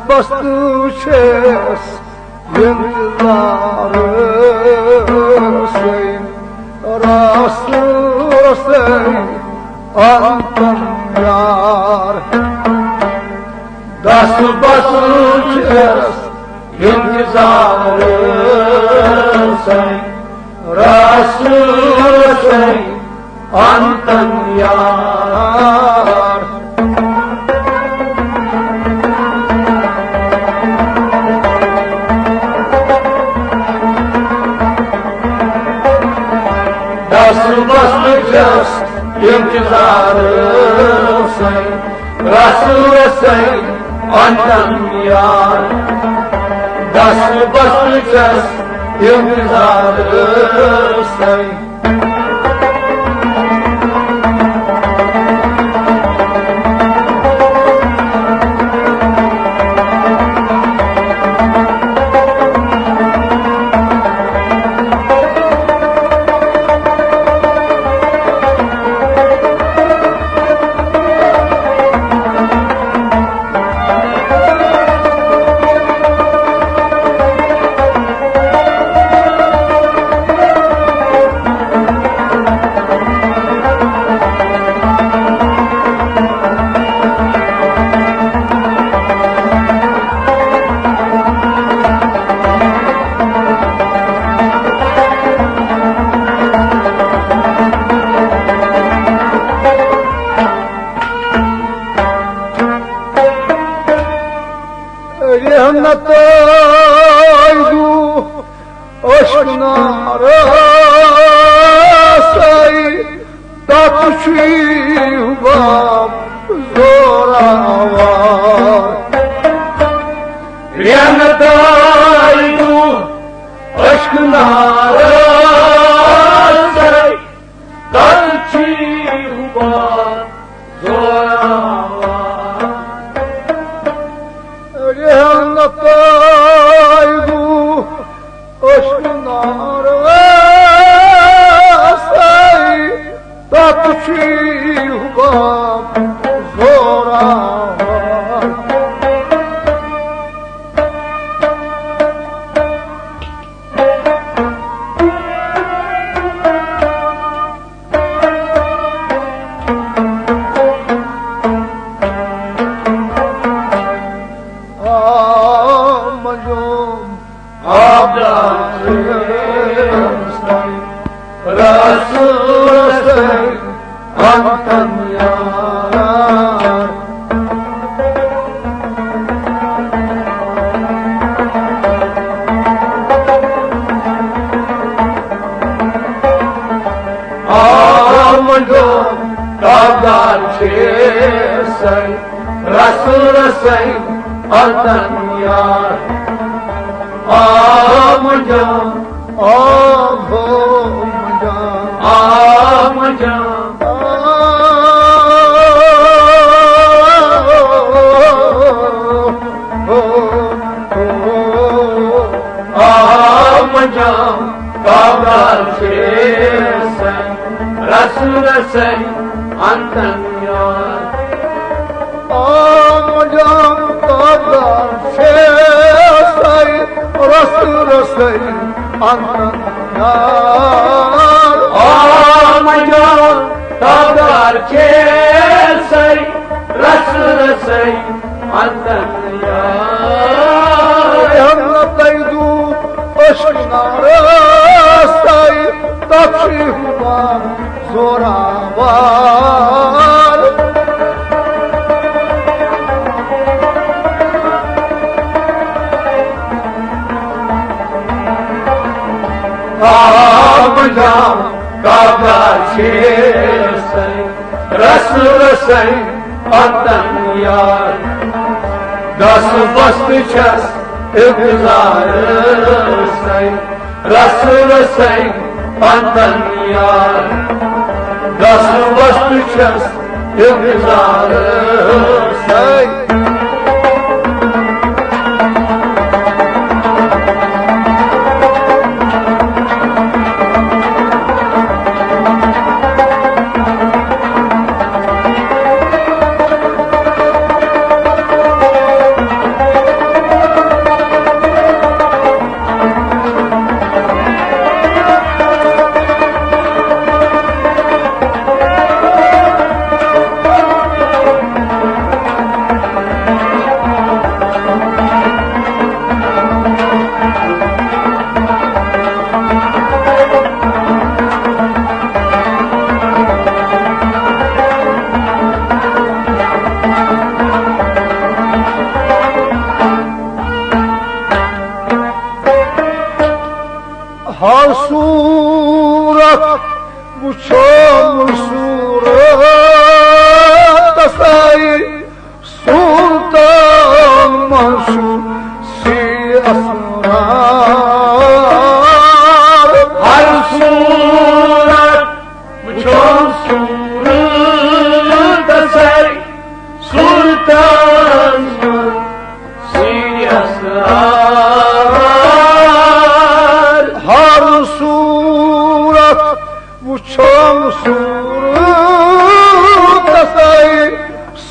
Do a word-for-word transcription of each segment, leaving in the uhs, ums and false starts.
بستہٕ چھَس اِنتظارَسٕے، رسولَسٕے اَنتَن یار۔ دَس بستہٕ چھَس اِنتظارَسٕے، رسولَسٕے اَنتَن یار۔ دَس بستہٕ چھَس اِنتظارَسٕے، رسولَسٕے اَنتَن یار۔ دَس بستہٕ چھَس اِنتظارَسٕے۔ رحمت آیدو عشق نارسے، تتھ چھُے باب زوراوار۔ رحمت آیدو عشق نارسے، تتھ چھُے باب زوراوار۔ رحمت آیدو عشق نارسے، تتھ چھُے باب زوراوار۔ آ منجم آبدار رسول سر انتن یار۔ آ منجم آبدار سر رسول سر انتن یار۔ آ منجم، آ ہو منجم، آ منجم، آ ہو، ہو، ہو۔ آ منجم، کابل سے سن، رسول سن، انتن یار۔ آ منجم تابدار چھے سائی، رس رسائی انتن یار۔ آ منجم تابدار چھے سائی، رس رسائی انتن یار۔ ہم تیدو عشق نارسائی، تفشی ہوا زوراوار۔ آب جام کعبہ چھے سن، رس رسن اتن یار۔ دس بست چھس انتظار سن، رس رسن انتن یار۔ دس بست چھس انتظار سن۔ وُچھم صورتسے سلطان منصور سی اسرار۔ ہر صورت وُچھم صورتسے سلطان منصور سی اسرار۔ ہر صورت وُچھم صورتسے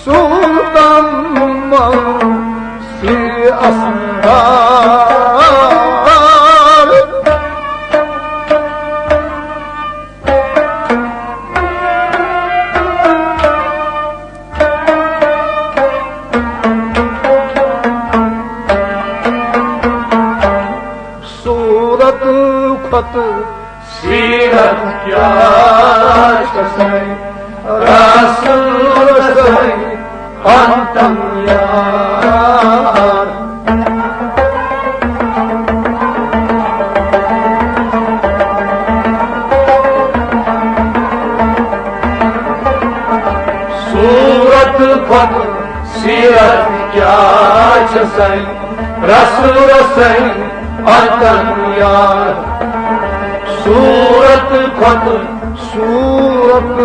سلطان منصور سی اسرار۔ صورت کھۄتہٕ سیرت کیٛاہ چھےٚ سۄے، رسول سۄے انتم یار۔ صورت کھۄتہٕ سیرت کیٛاہ چھےٚ سۄے، رسول سۄے انتم یار۔ صورت کھۄتہٕ، صورت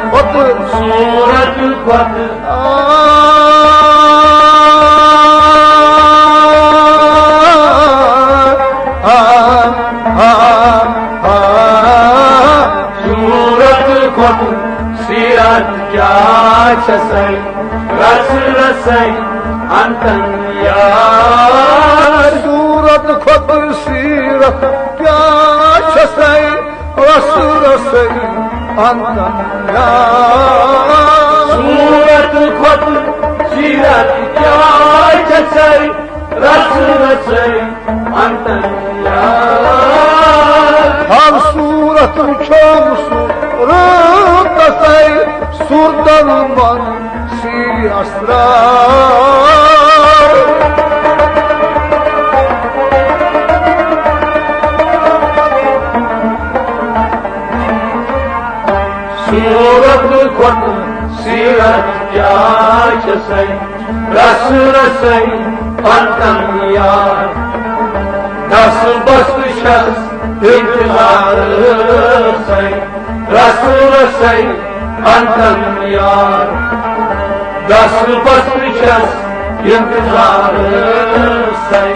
کھۄتہٕ، صورت کھۄتہٕ، آ، آ، آ، آ، صورت کھۄتہٕ سیرت کیٛاہ چھےٚ سۄے، رسول سۄے انتم یار۔ صورت کھۄتہٕ سیرت کیٛاہ چھےٚ سۄے، رسول سۄے انتم یار۔ صورت کھۄتہٕ سیرت کیٛاہ چھےٚ سۄے، رسول سۄے انتم یار۔ ہر صورت وُچھم صورتسے سلطان منصور سی اسرار۔ صورت کھۄتہٕ سیرت کیٛاہ چھےٚ سۄے، رسول سۄے انتم یار۔ دس بس چھس انتظار سۄے، رسول سۄے انتم یار۔ دس بس چھس انتظار سۄے۔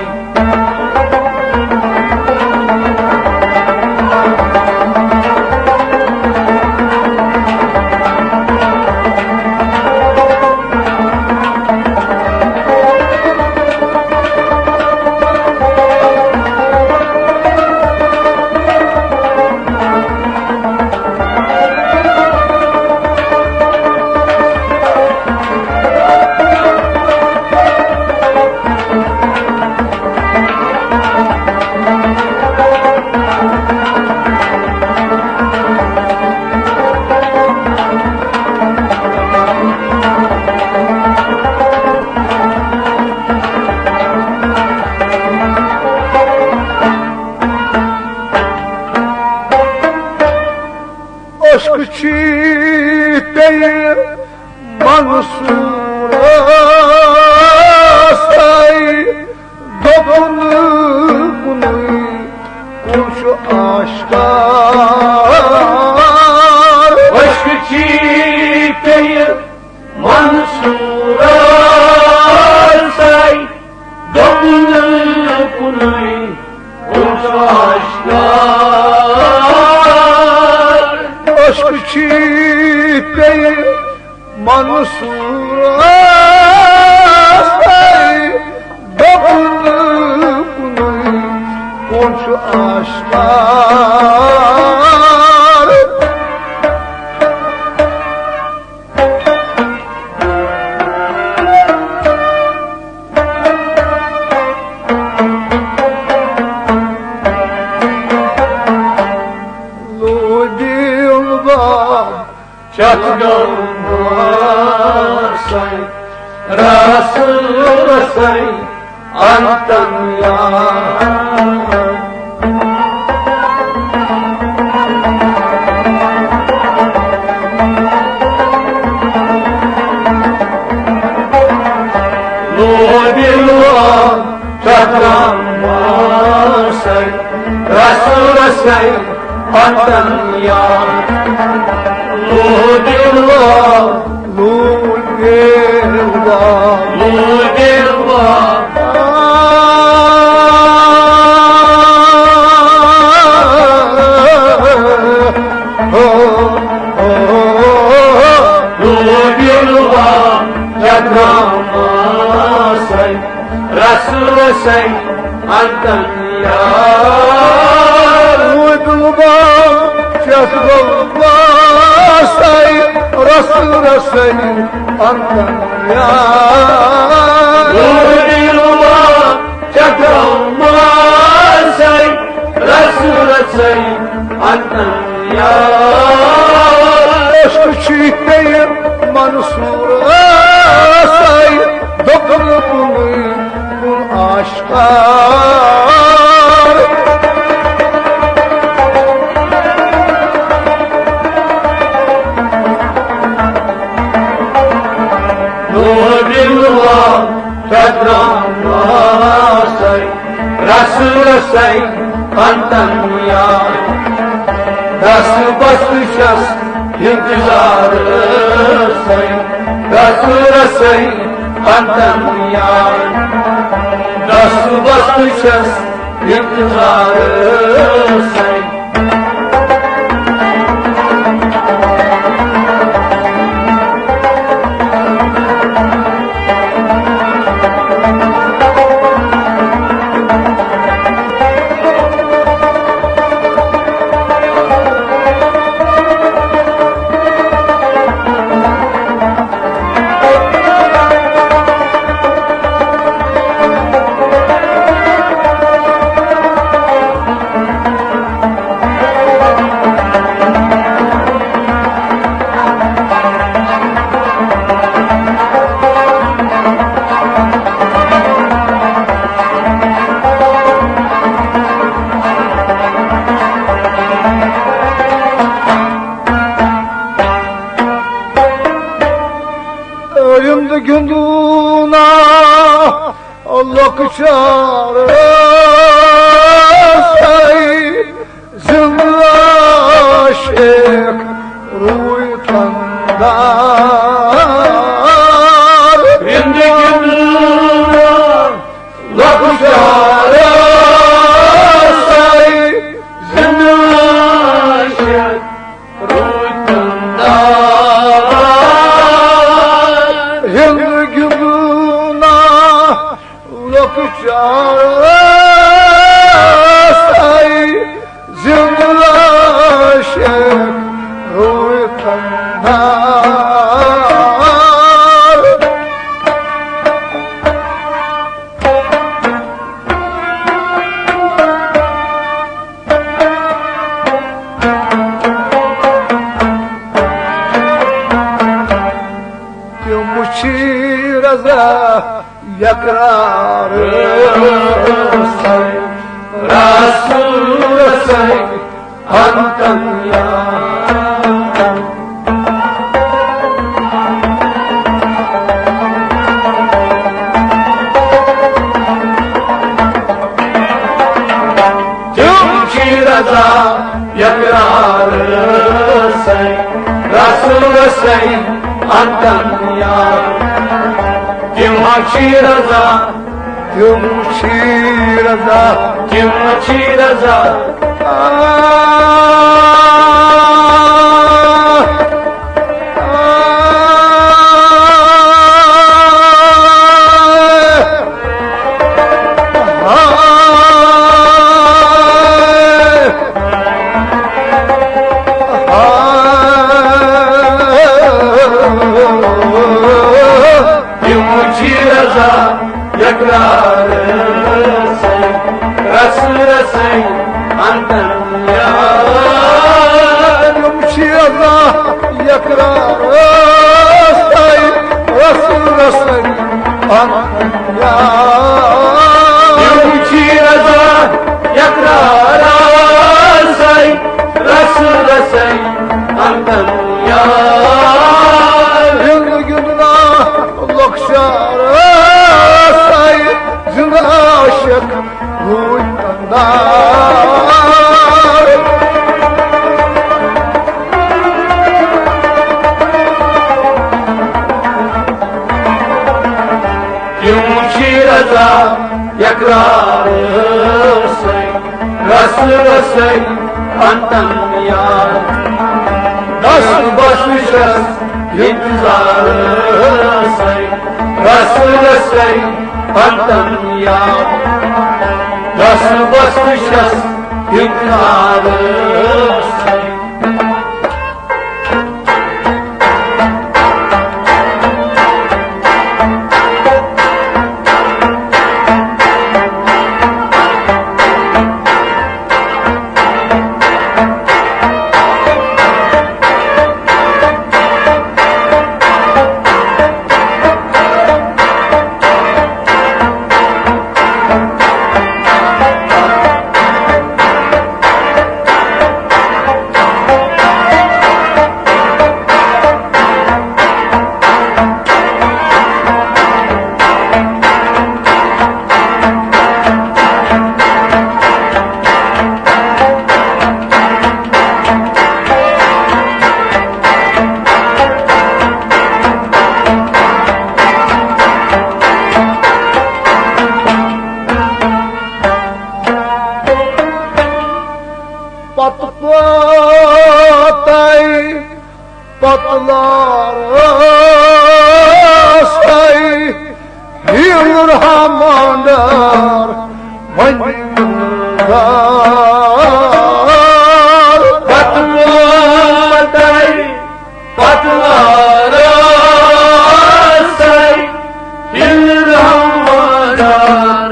عشق چھی پیٚیہِ منصورس تام، دوٚپُن کُنُے کُن چھُ آشکار۔ عشق چھی پیٚیہِ منصورس تام، دوٚپُن کُنُے کُن چھُ آشکار۔ عشق چھی پیٚیہِ منصورس تام، دوٚپُن کُنُے کُن چھُ آشکار۔ لوٗبِم باب چتھ گوٚو سۄے، رسول سۄے انتم یار۔ سَے پَتَن یار۔ لوٗ دِلوا، لوٗ دِلوا، لوٗ دِلوا۔ لوٗ دِلوا، چتراماسَے، رَسہٕ رَسَے، اَنتَن یار۔ لوٗ دِلوا، چتراماسَے، رَسہٕ رَسَے، اَنتَن یار۔ لوٗ دِلوا، چتراماسَے، رَسہٕ رَسَے، اَنتَن یار۔ عشق چھُے ژےٚ منصوٗرَسَے، دوٚپُن کُنُے کُن آشکار۔ لوٗ دِلوا، چتراماسَے، رَسہٕ رَسَے، اَنتَن یار۔ دَس بَس چھَس اِنتظارَسَے، رَسہٕ رَسَے، اَنتَن یار۔ دَس بَس چھَس اِنتظارَسَے۔ رِند گِنٛدوٗنا لۄکچارَسَے، زِنٛدٕ عاشق روٗدۍ تَن دار۔ رِند گِنٛدوٗنا لۄکچارَسَے، زِنٛدٕ عاشق روٗدۍ تَن دار۔ رِند گِنٛدوٗنا لۄکچارَسَے، زِنٛدٕ عاشق روٗدۍ تَن دار۔ تِم چھی رضا یقرار سَے، رسول سَے، اَنتَن یار۔ تِم چھی رضا یقرار سَے، رسول سَے، اَنتَن یار۔ تِم چھی رضا، تِم چھی رضا، تِم چھی رضا۔ آ، آ، آ۔ تِم چھی رضا یقرار سَے، رسہٕ رسَے، اَنتَن یار۔ تِم چھی رضا یقرار سَے، رسہٕ رسَے، اَنتَن یار۔ تِم چھی رضا یقرار سَے، رسہٕ رسَے، اَنتَن یار۔ رِند گِنٛدوٗنا لۄکچارَسَے، زِنٛدٕ عاشق روٗدۍ تَن دار۔ اقرار سۭتۍ، رس رسے انتن یار۔ دس بس چھس انتظار سۭتۍ، رس رسے انتن یار۔ دس بس چھس انتظار سۭتۍ۔ پتہٕ پوتے، پتہٕ لارسے، ہیٖل رحمان ڈار، وۄنۍ دار۔ پتہٕ پوتے، پتہٕ لارسے، ہیٖل رحمان ڈار،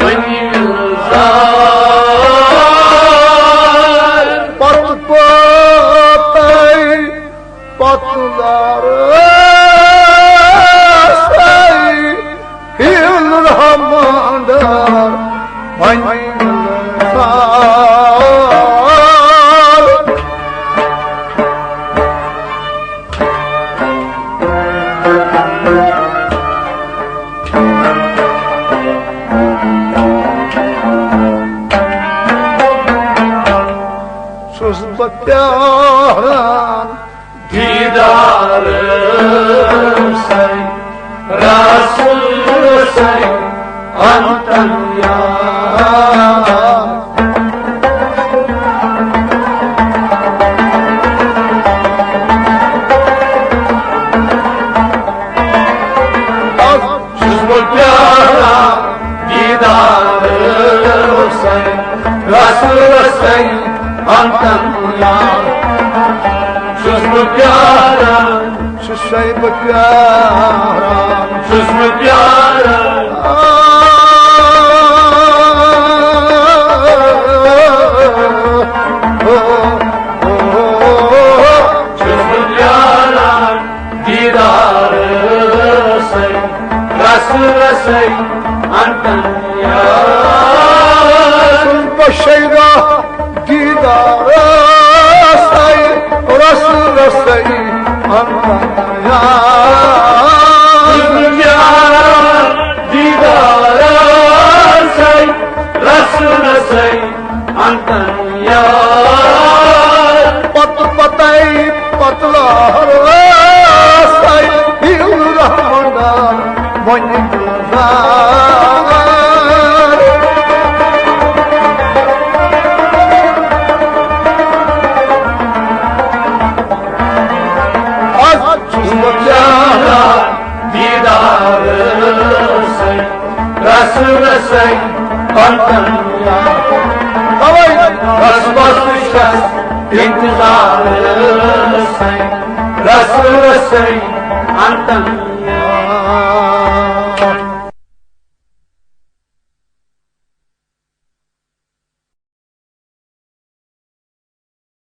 وۄنۍ دار۔ پتہٕ پوتے، پتہٕ لارسے، ہیٖل رحمان ڈار، وۄنۍ دار۔ چھُس بہٕ پیاران دیدار سَے، رسول سَے، انتن یار۔ چھُس بہٕ پیاران دیدار سَے، رسول سَے، انتن یار۔ چھُس بہٕ پیاران، چھُسَے بہٕ پیاران، چھُس بہٕ پیاران۔ چھُس بہٕ پیاران دیدار سَے، رس رسَے، انتن یار۔ بہٕ شیدا دیدار سَے، رس رسَے، انتن یار۔ دیدار سَے، رس رسَے، انتن یار۔ پتہٕ پتے، پتہٕ لہر سَے، ہیٖل رحمان ڈار، وۄنۍ گُلزار۔ از چھُس بہٕ پیاران دیدار سَے، رس رسَے، انتن یار۔ توے رس بس چھَس انتظار سَے، رس رسَے، انتن یار۔